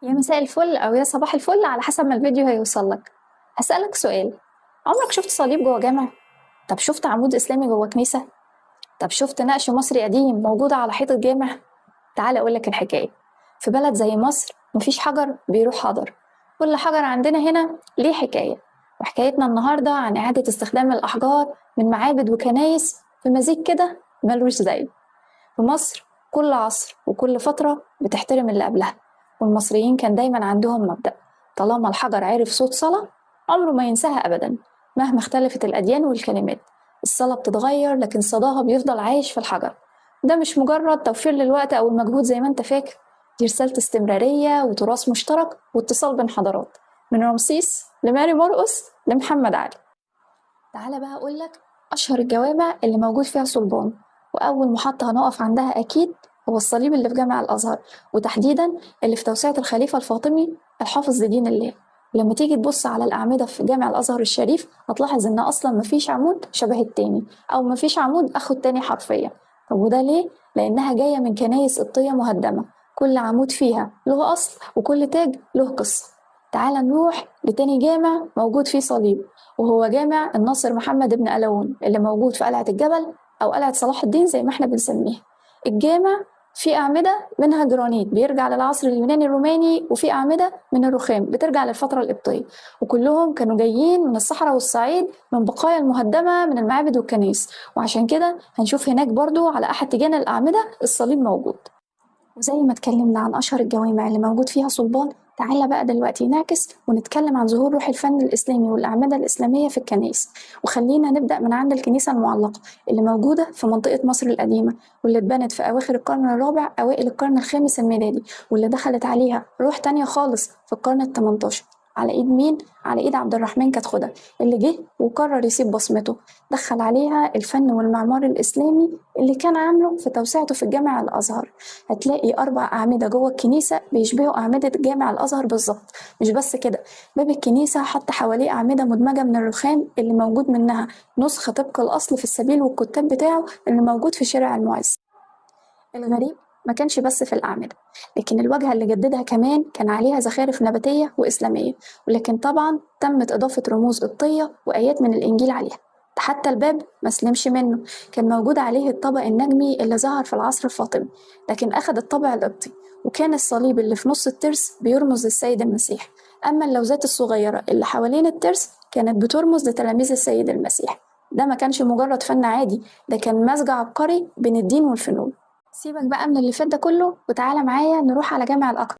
يا مساء الفل أو يا صباح الفل على حسب ما الفيديو هيوصل لك. هسألك سؤال: عمرك شفت صليب جوه جامع؟ طب شفت عمود إسلامي جوه كنيسة؟ طب شفت نقش مصري قديم موجود على حيطة جامع؟ تعال أقولك الحكاية. في بلد زي مصر مفيش حجر بيروح هدر، كل حجر عندنا هنا ليه حكاية. وحكايتنا النهاردة عن إعادة استخدام الأحجار من معابد وكنايس في مزيج كده ملوش زي. في مصر كل عصر وكل فترة بتحترم اللي قبلها، والمصريين كان دايما عندهم مبدأ: طالما الحجر عرف صوت صلاة عمره ما ينساها أبدا، مهما اختلفت الأديان والكلمات. الصلاة بتتغير لكن صداها بيفضل عايش في الحجر. ده مش مجرد توفير للوقت أو المجهود زي ما انت فاكر، دي رسالة استمرارية وتراث مشترك واتصال بين حضارات، من رمسيس لماري مرقس لمحمد علي. تعالى بقى أقولك أشهر الجوامع اللي موجود فيها صلبان، وأول محطة هنقف عندها أكيد هو الصليب اللي في جامع الأزهر، وتحديدا اللي في توسعة الخليفة الفاطمي الحافظ لدين الله. ولما تيجي تبص على الأعمدة في جامع الأزهر الشريف هتلاحظ إن أصلا مفيش عمود شبه التاني، أو مفيش عمود أخو التاني حرفيا. طب وده ليه؟ لأنها جاية من كنايس قبطية مهدمة، كل عمود فيها له أصل وكل تاج له قصة. تعال نروح لتاني جامع موجود فيه صليب، وهو جامع الناصر محمد بن قلاوون اللي موجود في قلعة الجبل أو قلعة صلاح الدين زي ما احنا بنسميها. الجامع فيه أعمدة منها جرانيت بيرجع للعصر اليوناني الروماني، وفي أعمدة من الرخام بترجع للفترة القبطية، وكلهم كانوا جايين من الصحراء والصعيد من بقايا المهدمة من المعابد والكنائس، وعشان كده هنشوف هناك برضو على أحد تيجان الأعمدة الصليب موجود. وزي ما اتكلمنا عن أشهر الجوامع اللي موجود فيها صلبان، تعالى بقى دلوقتي نعكس ونتكلم عن ظهور روح الفن الإسلامي والأعمدة الإسلامية في الكنائس. وخلينا نبدأ من عند الكنيسة المعلقة اللي موجودة في منطقة مصر القديمة، واللي اتبنت في أواخر القرن الرابع أوائل القرن الخامس الميلادي، واللي دخلت عليها روح تانية خالص في القرن التمنتاشر. على إيد مين؟ على إيد عبد الرحمن كتخدة اللي جه وقرر يسيب بصمته، دخل عليها الفن والمعمار الإسلامي اللي كان عامله في توسعته في الجامع الأزهر. هتلاقي 4 أعمدة جوه الكنيسة بيشبهوا أعمدة جامع الأزهر بالظبط. مش بس كده، باب الكنيسة حط حواليه أعمدة مدمجة من الرخام اللي موجود منها نسخة طبق الأصل في السبيل والكتاب بتاعه اللي موجود في شارع المعز. الغريب ما كانش بس في الأعمدة، لكن الواجهة اللي جددها كمان كان عليها زخارف نباتية وإسلامية، ولكن طبعا تمت إضافة رموز قبطية وآيات من الإنجيل عليها. حتى الباب ما سلمش منه، كان موجود عليه الطبق النجمي اللي ظهر في العصر الفاطمي، لكن أخذ الطابع القبطي، وكان الصليب اللي في نص الترس بيرمز للسيد المسيح. أما اللوزات الصغيرة اللي حوالين الترس كانت بترمز لتلاميذ السيد المسيح. ده ما كانش مجرد فن عادي، ده كان مزج عبقري بين الدين والفنون. سيبك بقى من اللي فات ده كله وتعالى معايا نروح على جامع الأقرع.